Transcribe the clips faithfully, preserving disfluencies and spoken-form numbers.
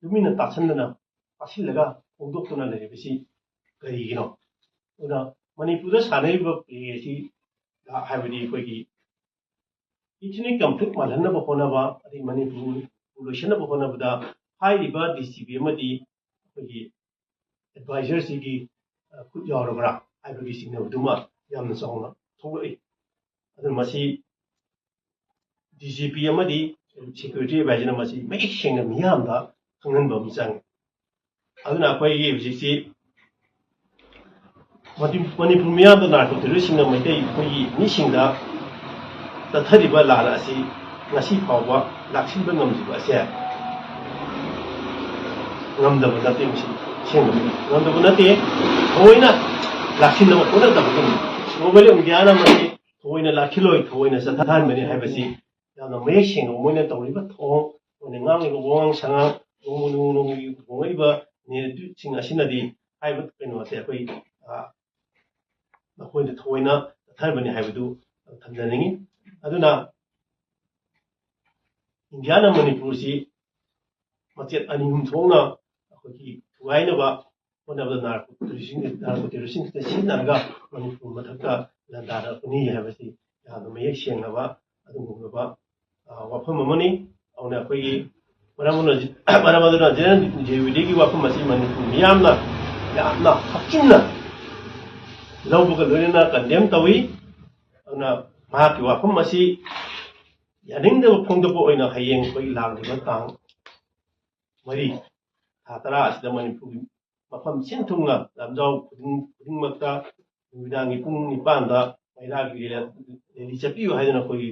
ꯇꯨꯃꯤꯟꯅ ꯇꯥꯁꯟꯗꯅ, ꯇꯥꯁꯤꯜꯂꯒ ꯐꯣꯡꯗꯣꯛꯇꯨꯅ ꯂꯩꯔꯤꯕꯁꯤ ꯀꯔꯤꯒꯤꯅꯣ? ꯑꯗꯨꯅ ꯃꯅꯤꯄꯨꯔꯗ ꯁꯥꯟꯅꯔꯤꯕ ꯄ꯭ꯂꯦ ꯑꯁꯤ, ꯍꯥꯏꯕꯗꯤ ꯑꯩꯈꯣꯏꯒꯤ ꯏꯊꯅꯤꯛ ꯀꯟꯐ꯭ꯂꯤꯛ ꯃꯥꯜꯍꯟꯅꯕ ꯍꯣꯠꯅꯕ, ꯑꯗꯩ ꯃꯅꯤꯄꯨꯔ ꯂꯣꯏꯁꯤꯟꯅꯕ ꯍꯣꯠꯅꯕꯗ ꯍꯥꯏꯔꯤꯕ ꯗꯤ ꯁꯤ ꯄꯤ ꯑꯃꯗꯤ ꯑꯩꯈꯣꯏꯒꯤ ꯑꯦꯗꯚꯥꯏꯖꯔꯁꯤꯒꯤ, ꯑ, ꯈꯨꯠ ꯌꯥꯎꯔꯕ꯭ꯔꯥ ꯍꯥꯏꯕꯒꯤ ꯆꯤꯡꯅꯕꯗꯨꯃ ꯌꯥꯝꯅ ꯆꯥꯎꯅ ꯊꯣꯛꯂꯛꯏ꯫ ꯑꯗꯨꯅ ꯃꯁꯤ ꯗꯤ ꯖꯤ ꯄꯤ ꯑꯃꯗꯤ ꯁꯦꯀ꯭ꯌꯨꯔꯤꯇꯤ ꯑꯦꯗꯚꯥꯏꯖꯔꯅ ꯃꯁꯤ ꯃꯌꯦꯛ ꯁꯦꯡꯅ ꯃꯤꯌꯥꯝꯗ ꯈꯪꯍꯟꯕ ꯑꯃ ꯆꯪꯉꯤ꯫ ꯑꯗꯨꯅ ꯑꯩꯈꯣꯏꯒꯤ ꯍꯧꯖꯤꯛꯁꯤ ꯃꯅꯤ-, ꯃꯅꯤꯄꯨꯔ ꯃꯤꯌꯥꯝꯗ ꯅꯥꯔꯀꯣ ꯇꯦꯔꯣꯔꯤꯁꯁꯤꯡꯅ ꯃꯩꯇꯩ ꯑꯩꯈꯣꯏꯒꯤ ꯃꯤꯁꯤꯡꯗ ꯆꯠꯊꯔꯤꯕ ꯂꯥꯟ ꯑꯁꯤ ꯉꯁꯤ ꯐꯥꯎꯕ ꯂꯥꯛꯁꯤꯟꯕ ꯉꯝꯗ꯭ꯔꯤꯕ ꯑꯁꯦ ꯉꯝꯗꯕ ꯅꯠꯇꯦ, ꯃꯁꯤ ꯑꯁꯦꯡꯕꯅꯤ꯫ ꯉꯝꯗꯕ ꯅꯠꯇꯦ, ꯊꯑꯣꯏꯅ ꯂꯥꯛꯁꯤꯟꯅꯕ ꯍꯣꯠꯅꯗꯕꯒꯤꯅꯤ꯫ ꯒ꯭ꯂꯣꯕꯦꯜ ꯏꯟꯗꯤꯌꯥꯅ ꯃꯁꯤ ꯊꯑꯣꯏꯅ ꯂꯥꯛꯈꯤꯂꯣꯏ, ꯊꯑꯣꯏꯅ ꯆꯠꯊꯍꯟꯕꯅꯤ ꯍꯥꯏꯕꯁꯤ ꯌꯥꯝꯅ ꯃꯌꯦꯛ ꯁꯦꯡꯅ ꯃꯣꯏꯅ ꯇꯧꯔꯤꯕ ꯊꯧꯑꯣꯡ, ꯃꯣꯏꯅ ꯉꯥꯡꯂꯤꯕ ꯋꯥꯉꯥꯡ ꯁꯉꯥꯡ, ꯅꯣꯡꯃ ꯅꯣꯡꯃꯒꯤ ꯍꯣꯡꯂꯛꯏꯕ ꯅꯦꯔꯦꯇꯤꯚꯁꯤꯡ ꯑꯁꯤꯅꯗꯤ ꯍꯥꯏꯕ ꯀꯩꯅꯣꯁꯦ ꯑꯩꯈꯣꯏ, ꯑ, ꯃꯈꯣꯏꯗ ꯊꯑꯣꯏꯅ ꯆꯠꯊꯍꯟꯕꯅꯤ ꯍꯥꯏꯕꯗꯨ ꯊꯝꯖꯅꯤꯡꯏ꯫ ꯑꯗꯨꯅ ꯏꯟꯗꯤꯌꯥꯅ ꯃꯅꯤꯄꯨꯔꯁꯤ ꯃꯆꯦꯠ ꯑꯅꯤ ꯑꯍꯨꯝ ꯊꯣꯛꯅ ꯑꯩꯈꯣꯏꯒꯤ ꯊꯨꯒꯥꯏꯅꯕ ꯍꯣꯠꯅꯕꯗ ꯅꯥꯔꯀꯣ ꯇꯦꯔꯣꯔꯤꯁꯁꯤꯡ, ꯅꯥꯔꯀꯣ ꯇꯦꯔꯣꯔꯤꯁꯁꯤꯡꯁꯤꯗ ꯁꯤꯖꯤꯟꯅꯔꯒ ꯃꯅꯤꯄꯨꯔ ꯃꯊꯛꯇ ꯂꯥꯟꯗꯥꯔꯛꯄꯅꯤ ꯍꯥꯏꯕꯁꯤ ꯌꯥꯝꯅ ꯃꯌꯦꯛ ꯁꯦꯡꯂꯕ ꯑꯗꯨꯒꯨꯝꯂꯕ, ꯑ, ꯋꯥꯐꯝ ꯑꯃꯅꯤ꯫ ꯑꯗꯨꯅ ꯑꯩꯈꯣꯏꯒꯤ ꯃꯔꯝ ꯑꯗꯨꯅ, ꯃꯔꯝ ꯑꯗꯨꯅ ꯖꯦꯅꯔꯦꯜ ꯖꯦ ꯌꯨ ꯗꯤꯒꯤ ꯋꯥꯐꯝ ꯑꯁꯤ ꯃꯅꯤꯄꯨꯔ ꯃꯤꯌꯥꯝꯅ ꯌꯥꯝꯅ ꯍꯛꯆꯤꯟꯅ ꯂꯧꯕꯒ ꯂꯣꯏꯅꯅ ꯀꯟꯗꯦꯝ ꯇꯧꯏ꯫ ꯑꯗꯨꯅ ꯃꯍꯥꯛꯀꯤ ꯋꯥꯐꯝ ꯑꯁꯤ ꯌꯥꯅꯤꯡꯗꯕ ꯐꯣꯡꯗꯣꯛꯄ ꯑꯣꯏꯅ ꯍꯌꯦꯡ ꯑꯩꯈꯣꯏꯒꯤ ꯂꯥꯛꯂꯤꯕ ꯇꯥꯡ ꯃꯔꯤ, ꯊꯥ ꯇꯔꯥ ꯑꯁꯤꯗ ꯃꯅꯤꯄꯨꯔꯒꯤ ꯃꯐꯝ ꯁꯤꯟ ꯊꯨꯡꯅ ꯂꯝꯖꯥꯎ ꯈꯨꯗꯤꯡ-, ꯈꯨꯗꯤꯡꯃꯛꯇ ꯅꯨꯃꯤꯗꯥꯡꯒꯤ ꯄꯨꯡ ꯅꯤꯄꯥꯟꯗ ꯃꯩꯔꯥꯒꯤ ꯔꯦꯂꯤ ꯆꯠꯄꯤꯌꯨ ꯍꯥꯏꯗꯨꯅ ꯑꯩꯈꯣꯏꯒꯤ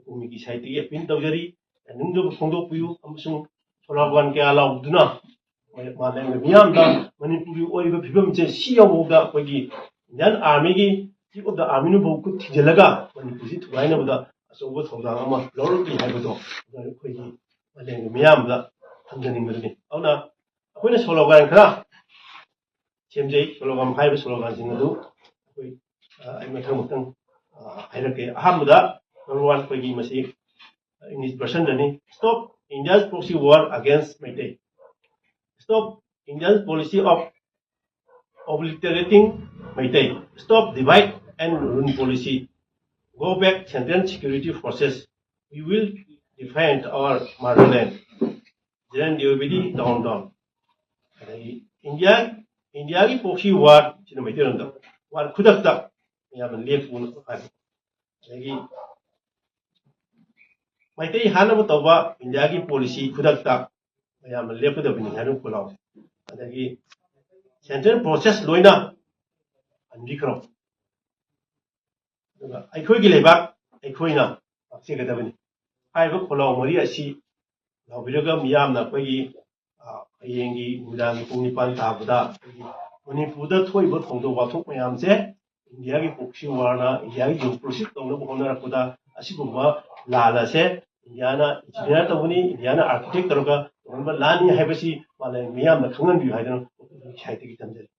ꯀꯣꯃꯤꯇꯤ ꯁꯥꯏꯠꯇꯒꯤ ꯑꯄꯤꯜ ꯇꯧꯖꯔꯤ꯫ ꯌꯥꯅꯤꯡꯗꯕ ꯐꯣꯡꯗꯣꯛꯄꯤꯌꯨ ꯑꯃꯁꯨꯡ ꯁꯣꯂꯣꯒꯥꯟ ꯀꯌꯥ ꯂꯥꯎꯗꯨꯅ ꯃꯥꯂꯦꯝꯒꯤ ꯃꯤꯌꯥꯝꯗ ꯃꯅꯤꯄꯨꯔꯒꯤ ꯑꯣꯏꯔꯤꯕ ꯐꯤꯕꯝꯁꯦ ꯁꯤ ꯌꯧꯕꯗ ꯑꯩꯈꯣꯏꯒꯤ ꯏꯟꯗꯤꯌꯥꯟ ꯑꯥꯔꯃꯤꯒꯤ ꯆꯤꯐ ꯑꯣꯐ ꯗ ꯑꯥꯔꯃꯤꯅꯐꯥꯎ ꯈꯨꯠ ꯊꯤꯖꯤꯜꯂꯒ ꯃꯅꯤꯄꯨꯔꯁꯤ ꯊꯨꯒꯥꯏꯅꯕꯗ ꯑꯆꯧꯕ ꯊꯧꯗꯥꯡ ꯑꯃ ꯂꯧꯔꯛꯂꯤ ꯍꯥꯏꯕꯗꯣ ꯑꯩꯈꯣꯏꯒꯤ ꯃꯥꯂꯦꯝꯒꯤ ꯃꯤꯌꯥꯝꯗ ꯊꯝꯖꯅꯤꯡꯕꯗꯨꯅꯤ꯫ ꯑꯗꯨꯅ ꯑꯩꯈꯣꯏꯅ ꯁꯣꯂꯣꯒꯥꯟ ꯈꯔ ꯁꯦꯝꯖꯩ꯫ ꯁꯣꯂꯣꯒꯥꯟ ꯍꯥꯏꯔꯤꯕ ꯁꯣꯂꯣꯒꯥꯟꯁꯤꯡ ꯑꯗꯨ ꯑꯩꯈꯣꯏ, ꯑ, ꯑꯩ ꯃꯊꯪ ꯃꯊꯪ, ꯑ, ꯍꯥꯏꯔꯛꯀꯦ꯫ ꯑꯍꯥꯟꯕꯗ number one ꯑꯩꯈꯣꯏꯒꯤ ꯃꯁꯤ English versionꯗꯅꯤ: "Stop India's proxy war against Meitei." Stop India's policy of obliterating Meitei. Stop divide and rule policy. Go back Central Security Forces. We will defend our motherland. General Diobidi down down. ꯑꯗꯒꯤ India ꯏꯟꯗꯤꯌꯥꯒꯤ proxy war ꯁꯤꯅ ꯃꯩꯇꯩꯂꯣꯟꯗ war ꯈꯨꯗꯛꯇ ꯃꯌꯥꯝꯅ ꯂꯦꯞꯄꯨ ꯍꯥꯏꯕ꯫ ꯑꯗꯒꯤ ꯃꯩꯇꯩ ꯍꯥꯠꯅꯕ ꯇꯧꯕ ꯏꯟꯗꯤꯌꯥꯒꯤ policy ꯈꯨꯗꯛꯇ ꯃꯌꯥꯝꯅ ꯂꯦꯞꯀꯗꯕꯅꯤ ꯍꯥꯏꯅ ꯈꯣꯜꯂꯥꯎ꯫ ꯑꯗꯒꯤ central forces ꯂꯣꯏꯅ ꯍꯟꯕꯤꯈ꯭ꯔꯣ꯫ ꯑꯗꯨꯒ ꯑꯩꯈꯣꯏꯒꯤ ꯂꯩꯕꯥꯛ ꯑꯩꯈꯣꯏꯅ ꯉꯥꯛꯆꯒꯗꯕꯅꯤ꯫ ꯍꯥꯏꯔꯤꯕ ꯈꯣꯜꯂꯥꯎ ꯃꯔꯤ ꯑꯁꯤ ꯂꯥꯎꯕꯤꯔꯒ ꯃꯤꯌꯥꯝꯅ ꯑꯩꯈꯣꯏꯒꯤ, ꯑ, ꯍꯌꯦꯡꯒꯤ ꯅꯨꯃꯤꯗꯥꯡꯒꯤ ꯄꯨꯡ ꯅꯤꯄꯥꯟ ꯇꯥꯕꯗ ꯑꯩꯈꯣꯏꯒꯤ ꯃꯅꯤꯄꯨꯔꯗ ꯊꯣꯛꯏꯕ ꯊꯧꯗꯣꯛ ꯋꯥꯊꯣꯛ ꯃꯌꯥꯝꯁꯦ ꯏꯟꯗꯤꯌꯥꯒꯤ proxy warꯅ ꯏꯟꯗꯤꯌꯥꯒꯤ geopolitics ꯇꯧꯅꯕ ꯍꯣꯠꯅꯔꯛꯄꯗ ꯑꯁꯤꯒꯨꯝꯕ ꯂꯥꯟ ꯑꯁꯦ ꯏꯟꯗꯤꯌꯥꯅ engineer ꯇꯧꯒꯅꯤ, ꯏꯟꯗꯤꯌꯥꯅ architect ꯇꯧꯔꯒ ꯇꯧꯍꯟꯕ ꯂꯥꯟꯅꯤ ꯍꯥꯏꯕꯁꯤ ꯃꯥꯂꯦꯝ ꯃꯤꯌꯥꯝꯅ ꯈꯪꯍꯟꯕꯤꯌꯨ ꯍꯥꯏꯗꯨꯅ ꯁꯥꯏꯠꯇꯒꯤ ꯊꯝꯖꯔꯤ꯫